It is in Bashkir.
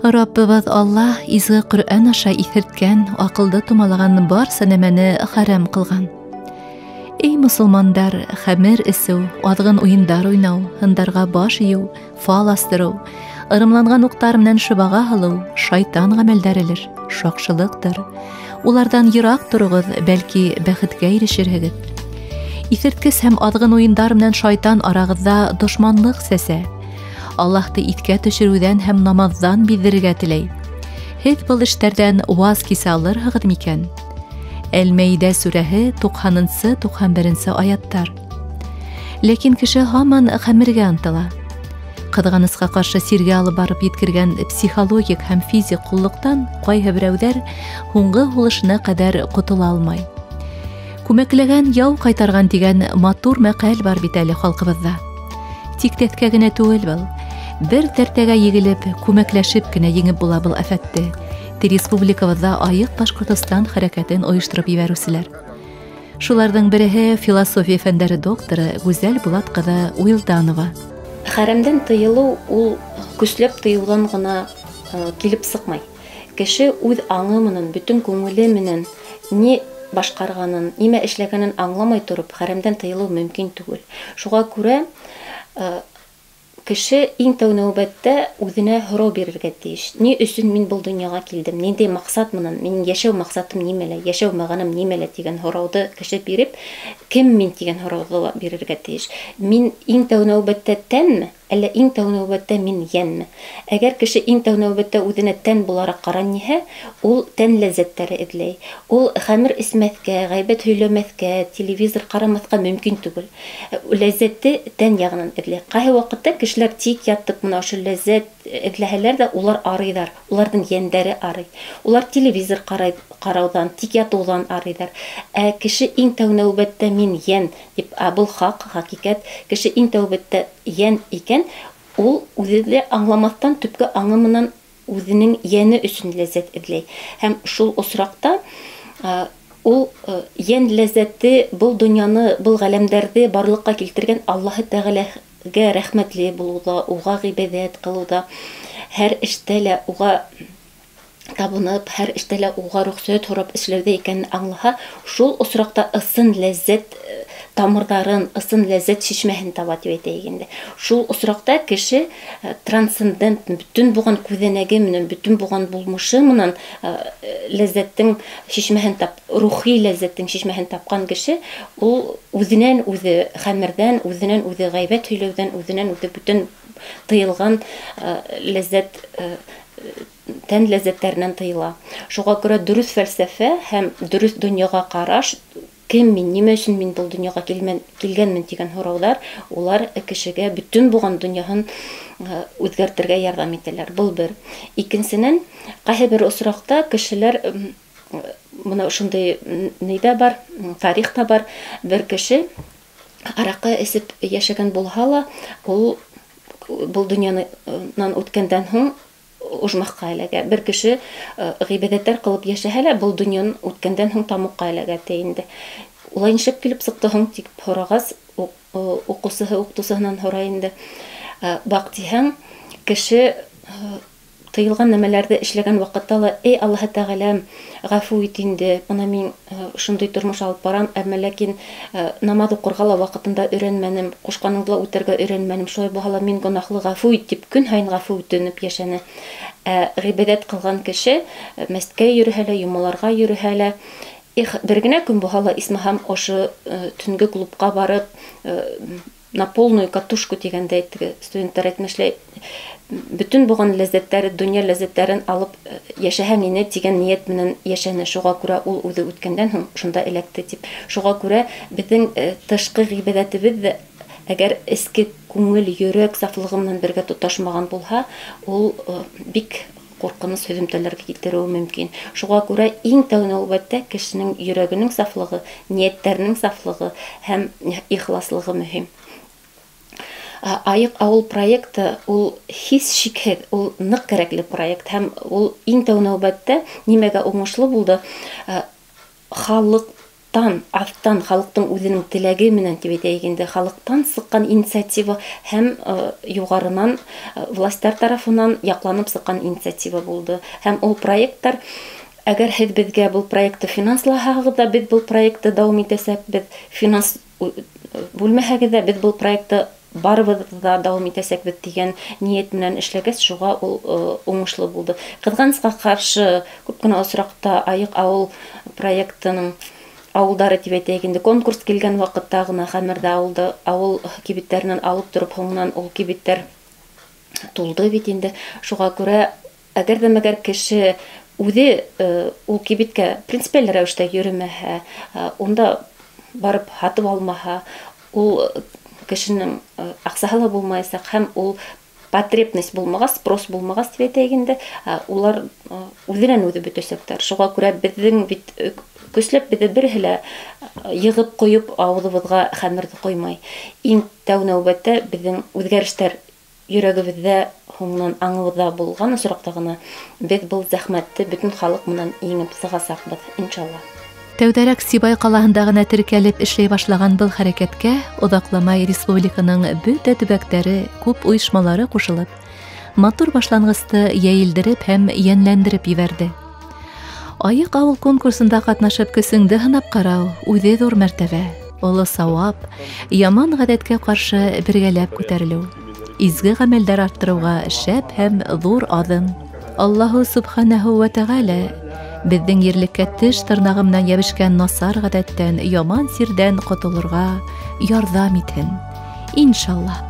Раббыбыҙ Аллаһ изге Ҡөрьән аша иҫерткән, аҡылды томалаған барса нәмәне харам ҡылған. Эй мосолмандар, хәмер эсеү, аҙғын уйындар уйнау, һындарға баш эйеү, фал астырыу, ырымланған уҡтар менән шыбаға һалыу шайтан ғәмәлдәрелер, шаҡшылыҡтыр. Уларҙан йыраҡ тороғоҙ, бәлки бәхеткә ирешерһегеҙ. Иҫерткес һәм аҙғын уйындар менән шайтан арағыҙҙа дошманлыҡ сәсә. Аллаһты иҫкә төшөрөүҙән һәм намаҙҙан биҙҙерергә теләй. Һеҙ был эштәрҙән ваз кисә алырһығыҙ микән? Әл-Мәйдә сүрәһе 90-91 аяттар. Ләкин кеше һаман хәмергә ынтыла. Ҡыҙғанысҡа ҡаршы сиргә алып барып еткергән психологик һәм физик ҡоллоҡтан ҡайһы берәүҙәр һуңғы һулышына ҡәҙәр ҡотола алмай. Күмәкләгән яу ҡайтарған тигән матур мәҡәл бар бит әле халҡыбыҙҙа. Тик тәҫкә генә түгел был. Бер тәртәгә егелеп, күмәкләшеп кенә еңеп була был афәтте. Республикабыҙҙа Айыҡ Башҡортостан хәрәкәтен ойоштороп ебәреүселәр. Шуларҙың береһе философия фәндәре докторы Гүзәл Булат ҡыҙы Уилданова. Хәрәмдән тыйылыу ул көсләп тыйыуҙан ғына килеп сыҡмай. Кеше үҙ аңы менән, бөтөн күңеле менән ни башҡарғанын, нимә эшләгәнен аңламай тороп, хәрәмдән тыйылыу мөмкин түгел. Шуға күрә кеше иң тәү нәүбәттә үҙенә һорау бирергә тейеш. Ни өсөн мин был донъяға килдем? Ниндәй маҡсат менән? Минең йәшәү маҡсатым нимәлә? Йәшәү мәғәнәм нимәлә тигән һорауҙы кеше биреп, кем мин тигән һорауҙы ла бирергә тейеш. Мин иң тәү нәүбәттә тәнме? Әллә иң тәү нәүбәттә мин йәнме? Әгәр кеше иң тәү нәүбәттә үҙенә тән булараҡ ҡараниһә, ул тән ләззәттәре эҙләй. Ул хәмер эсмәҫкә, ғәйбәт һөйләмәҫкә, телевизор ҡарамаҫҡа мөмкин түгел. Ләззәтте тән яғынан эҙләй. Ҡайһы ваҡытта кешеләр тик ятып мына ошо ләззәт эҙләһәләр ҙә, улар арыйҙар, уларҙың йәндәре арый. Улар телевизор ҡарауҙан, тик ятыуҙан арыйҙар. Ә кеше иң тәү нәүбәттә мин йән тип, ә был хаҡ, хәҡиҡәт, кеше иң тәүбәттә йән икән, ул үҙе лә аңламаҫтан төпкө аңы менән үҙенең йәне өсөн ләззәт эҙләй. Һәм шул осраҡта ул йән ләззәте был донъяны, был ғәләмдәрҙе барлыҡҡа килтергән Аллаһы Тәғәләгә рәхмәтле булыуҙа, уға ғибәҙәт ҡылыуҙа, һәр эштә лә уға табынып, һәр эштә лә уға рөхсәт һорап эшләүҙә икәнен аңлаһа, шул осраҡта ысын ләззәт тамырҙарын, ысын ләззәт шишмәһен таба тип әйтәйек инде. Шул осраҡта кеше трансцендент, бөтөн булған күҙәнәге менән, бөтөн булған булмышы менән ләззәттең шишмәһен тап, рухи ләззәттең шишмәһен тапҡан кеше ул үҙенән үҙе хәмерҙән, үҙенән үҙе ғәйбәт һөйләүҙән, үҙенән үҙе бөтөн тыйылған ләззәт, тән ләззәттәренән тыйыла. Шуға күрә дөрөҫ фәлсәфә һәм дөрөҫ донъяға ҡараш, кем мин, нимә өсөн мин был донъяға килгәнмен тигән һорауҙар, улар кешегә бөтөн булған донъяһын үҙгәртергә ярҙам итәләр. Был бер. Икенсенән, ҡайһы бер осраҡта кешеләр, бына ошондай ни ҙә бар, тарих та бар, бер кеше араҡы эсеп йәшәгән булһа ла, ул был донъянан үткәндән һуң ожмахҡа эләгә. Бер кеше ғибәҙәттәр ҡылып йәшәһә лә, был донъяны үткәндән һуң тамуҡҡа эләгә ти инде. Улай нишләп килеп сыҡты һуң тип һорағас, уҡыусыһы уҡытыусыһынан һорай инде. Баҡ тиһәң, кеше тыйылған нәмәләрҙе эшләгән ваҡытта ла, эй Аллаһы Тәғәләм, ғәфү ит инде, бына мин шундай тормош алып барам, әммә ләкин намаҙ уҡырға ла ваҡытында өйрәнмәнем, ҡушҡаныңды ла үтәргә өйрәнмәнем, шулай булһа ла мин гонаһлы, ғәфү ит тип көн һайын ғәфү үтенеп йәшәне. Ә ғибәҙәт ҡылған кеше мәсеткә йөрөһә лә, йомаларға йөрөһә лә, их, бер генә көн булһа ла, исмаһам, ошо төнгө клубҡа барып, на полную катушку тигәндәй, теге студенттар әйтмешләй, бөтөн булған ләззәттәре, донъя ләззәттәрен алып йәшәһәң ине тигән ниәт менән йәшәне. Шуға күрә ул үҙе үткәндән һуң шунда эләкте тип. Шуға күрә беҙҙең тышҡы ғибәҙәтебеҙ ҙә әгәр эске күңел, йөрәк сафлығы менән бергә тоташмаған булһа, ул бик ҡурҡыныс һөҙөмтәләргә килтереүе мөмкин. Шуға күрә иң тәү нәүбәттә кешенең йөрәгенең сафлығы, ниәттәренең сафлығы һәм ихласлығы мөһим. Айыҡ ауыл проекты ул һис шикһеҙ, ул ныҡ кәрәкле проект һәм ул иң тәү нәүбәттә нимәгә уңышлы булды? Халыҡ Халыҡтан, аҫтан, халыҡтың үҙенең теләге менән тип әйтәйек инде, халыҡтан сыҡҡан инициатива һәм юғарынан властар тарафынан яҡланып сыҡҡан инициатива булды. Һәм ул проекттар, әгәр һеҙ беҙгә был проектты финанслаһағыҙ ҙа, беҙ был проектты дауам итәсәкбеҙ, финанс бүлмәһәгеҙ ҙә, беҙ был проектты барыбыҙ ҙа дауам итәсәкбеҙ тигән ниәт менән эшләгәс, шуға ул уңышлы булды. Ҡыҙғанысҡа ҡаршы, күп кенә осраҡта Айыҡ ауыл проектының ауылдары тип әйтәйек инде, конкурс килгән ваҡытта ғына хәмерҙе ауыл кибеттәренән алып тороп, һуңынан ул кибеттәр тулды бит инде. Шуға күрә, әгәр ҙә мәгәр кеше үҙе ул кибеткә принципиаль рәүештә йөрөмәһә, унда барып һатып алмаһа, ул кешенең аҡсаһы ла булмаясаҡ, һәм ул потребность булмағас, спрос булмағас тип әйтәйек инде, улар үҙенән үҙе бөтәсәктәр. Шуға күрә беҙҙең бит көсләп беҙҙе береһе лә йығып ҡойоп ауыҙыбыҙға хәмерҙе ҡоймай. Иң тәү нәүбәттә беҙҙең үҙгәрештәр йөрәгебеҙҙә, һуңынан аңыбыҙҙа булған осраҡта ғына беҙ был зәхмәтте бөтөн халыҡ менән еңеп сығасаҡбыҙ, иншалла. Тәүҙәрәк Сибай ҡалаһында ғына теркәлеп эшләй башлаған был хәрәкәткә оҙаҡламай республиканың бөтә төбәктәре, күп ойошмалары ҡушылып, матур башланғысты йәйелдереп һәм йәнләндереп ебәрҙе. Айыҡ ауыл конкурсында ҡатнашып көсөңдө һынап ҡарау үҙе ҙур мәртәбә, оло сауап, яман ғәҙәткә ҡаршы бергәләп күтәрелеү, изге ғәмәлдәр арттырыуға шәп һәм ҙур аҙым. Аллаһу субханаһу ва тәғәлә беҙҙең ерлеккә теш тырнағы менән йәбешкән насар ғәҙәттән, яман сирҙән ҡотолорға ярҙам итһен. Иншаллаһ.